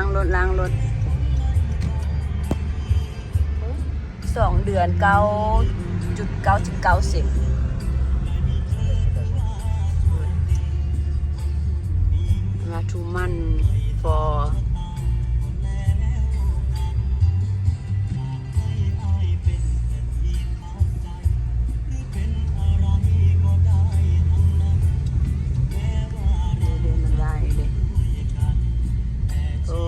ລ້າງລົດ ລ້າງລົດ ສອງເດືອນ ເກົ້າຈຸດເກົ້າເຈັດເກົ້າເຊັນ. ລາທູມັນຟໍ ເດີ ມັນວ່າອີກເດ້. ໂອ້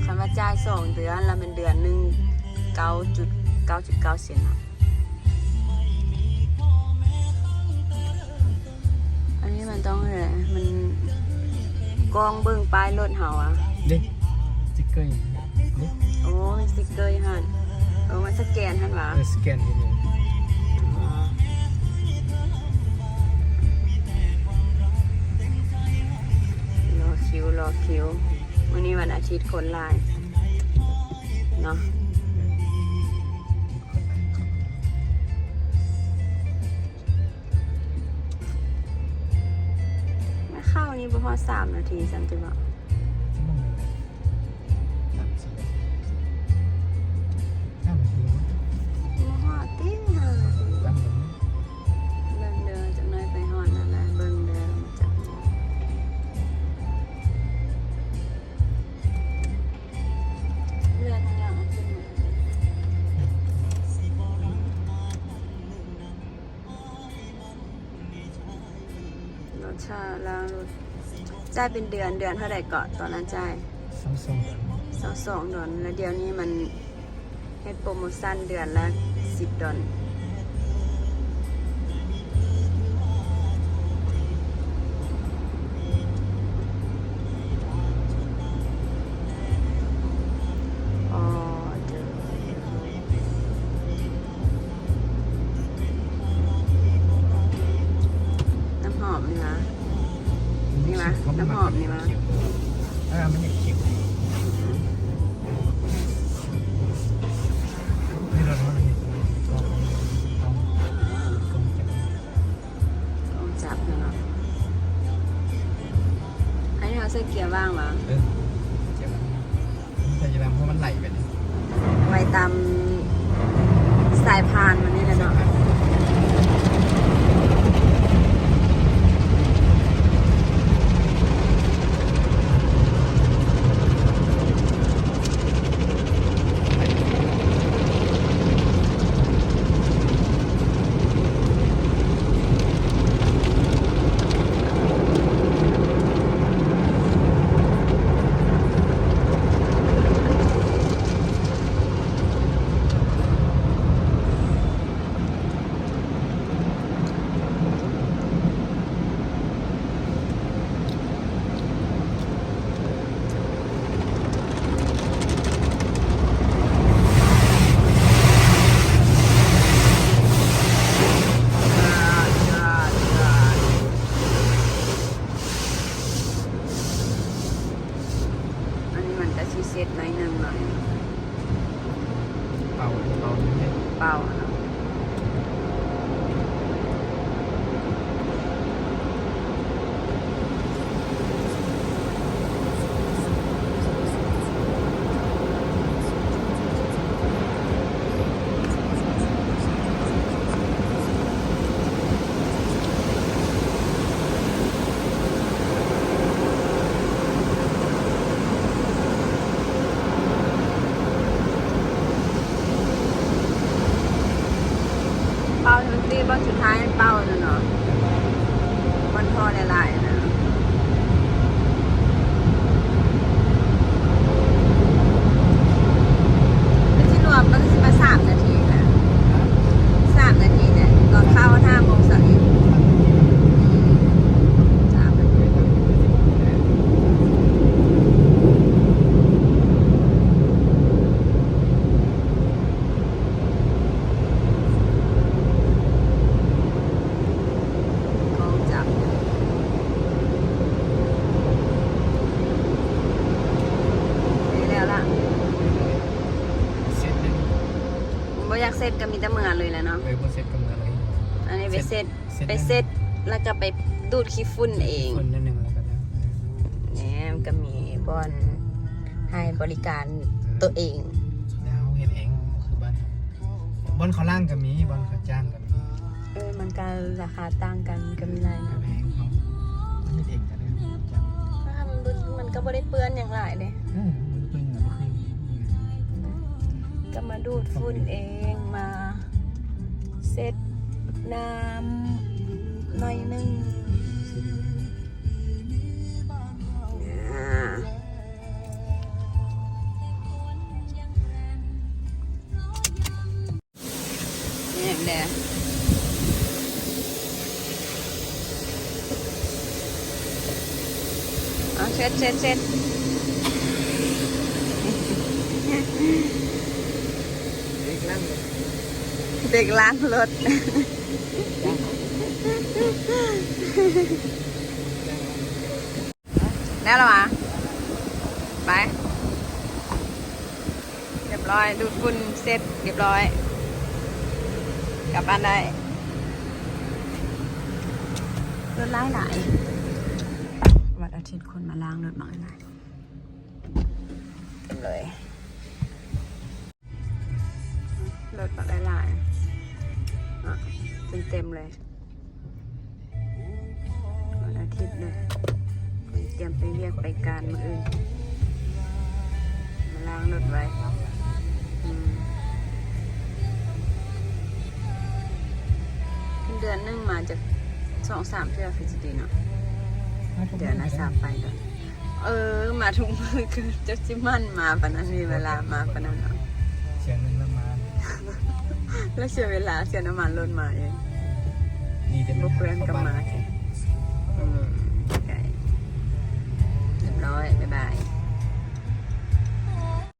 ຄັນວ່າຈ່າຍສອງເດືອນລະແມ່ນເດືອນໜຶ່ງ ເກົ້າຈຸດເກົ້າເຈັດເກົ້າເຊັນເນາະ. ອັນນີ້ມັນຕ້ອງເຮັດໃດ? ມັນກ້ອງເບິ່ງປ້າຍລົດເຮົາອະ. ເດ້ ສະຕິກເກີຢູ່ເດ້. ໂອ້ ມີສະຕິກເກີຢູ່ຫັ້ນ. ເອີ ມັນສະແກນຫັ້ນຫວາ? ເອີ ສະແກນຢູ່ນີ້. ອໍ ລໍຄິວ ລໍຄິວ. ມື້ນີ້ວັນອາທິດຄົນຫຼາຍເນາະ. ມາເຂົ້ານີ້ບໍ່ຮອດສາມນາທີຊ້ຳຕິເບາະ? ສາມນາທີ ບໍ່ຮອດຕິ ຫ້ານາທີ. ເບິ່ງເດີ ຈັກໜ້ອຍໄປຮອດນັ້ນແຫຼະ ເບິ່ງເດີ ມາຈາກນີ້ ເລື່ອນທາງຫຼັງເອົາຂຶ້ນມາ. ລາຊາລ້າງລົດ ຈ່າຍເປັນເດືອນ ເດືອນເທົ່າໃດເກາະ? ຕອນນັ້ນຈ່າຍ ຊາວສອງດອນ ຊາວສອງດອນ ແລ້ວດຽວນີ້ມັນເຮັດໂປຣໂມຊັນເດືອນລະສິບດອນ. ອໍ ເຈີ ນ້ຳຫອມນີ້ຫວາ? ນີ້ຫວາ? ນ້ຳຫອມນີ້ຫວາ? ເອີ ມັນຢາກເຄັມ. ກອງຈັບຫັ້ນເນາະ. ອັນນີ້ເຮົາໃສ່ເກຍວ່າງຫວາ? ເອີ ເກຍວ່າງ. ໃສ່ເກຍວ່າງ ເພາະມັນໄຫຼໄປນີ້ ໄວ້ຕາມສາຍພານມັນນີ້ແຫຼະເນາະ. ອັນນີ້ມັນກະຊິເຊັດໜ້ອຍໜຶ່ງເນາະ. ເປົ່າ ເປົ່າ ເປົ່າຫັ້ນເນາະ. ເປົ່າທັງຕີ ບ່ອນສຸດທ້າຍເປົ່ານັ້ນເນາະ ມັນທໍ່ຫຼາຍໆນະ. ມັນຊິລວມ ມັນຊິມາສາມນາທີນະ ສາມນາທີແຫຼະ ຕອນເຊົ້າຫ້າໂມງຊາວເອັດ ສາມນາທີ. ກ້ອງຈັບ ໄດ້ແລ້ວລະ ເຊັດເລີຍ. ບໍ່ຢາກເຊັດກະມີແຕ່ເມືອເລີຍແຫຼະເນາະ. ເອີ ບໍ່ເຊັດກະເມືອເລີຍ. ອັນນີ້ໄປເຊັດ ເຊັດ ໄປເຊັດ ແລ້ວກະໄປດູດຂີ້ຝຸ່ນເອງ. ຝຸ່ນໜ້ອຍໜຶ່ງແລ້ວກະ ແໜມກະມີບ່ອນ ໃຫ້ບໍລິການໂຕເອງ ແລ້ວເຮັດເອງ ຄືບ້ານ ບ່ອນເຂົາລ້າງກໍມີ ບ່ອນເຂົາຈ້າງກໍມີ. ເອີ ມັນກໍລາຄາຕ່າງກັນ ກໍມີຫຼາຍ ກໍແພງເນາະ ເຮັດເອງກໍໄດ້ ມັນບໍ່ ມັນກໍບໍ່ໄດ້ເປື້ອນຫຍັງຫຼາຍເດ້. ເອີ ມັນເປື້ອນຫຍັງ ບໍ່ເຄີຍ ກໍມາດູດຝຸ່ນເອງ ມາເຊັດນ້ຳໜ້ອຍໜຶ່ງ. ແມ່ນແຫຼະ ເອົາ ເຊັດ ເຊັດ ເຊັດ ເດັກລ້າງລົດ. ແລ້ວລະຫວາ? ໄປ ຮຽບຮ້ອຍ ດູດຝຸ່ນເສັດຮຽບຮ້ອຍ ກັບບ້ານໄດ້. ລົດຫຼາຍໆ ວັນອາທິດຄົນມາລ້າງລົດບັກຫຼາຍ ເຕັມເລີຍ. ລົດບັກຫຼາຍໆ ເນາະ ເຕັມໆເລີຍ ວັນອາທິດເລີຍ ຕຽມໄປວຽກໄປການມື້ອື່ນ ມາລ້າງລົດໄວ້. ອືມ ເດືອນໜຶ່ງມາຈັກສອງສາມເທື່ອຄືຊິດີເນາະ ເດືອນລະສາມປາຍເທື່ອ. ເອີ ມາທຸກມື້ ຄືຈັກຊິໝັ່ນມາປານນັ້ນ ມີເວລາມາປານນັ້ນເນາະ. ເທື່ອໜຶ່ງລະມາ ລະເສຍເວລາ ເສຍນ້ຳມັນລົດມາເອງ ດີແຕ່ບໍ່ເປື້ອນກັບມາ. ອືມ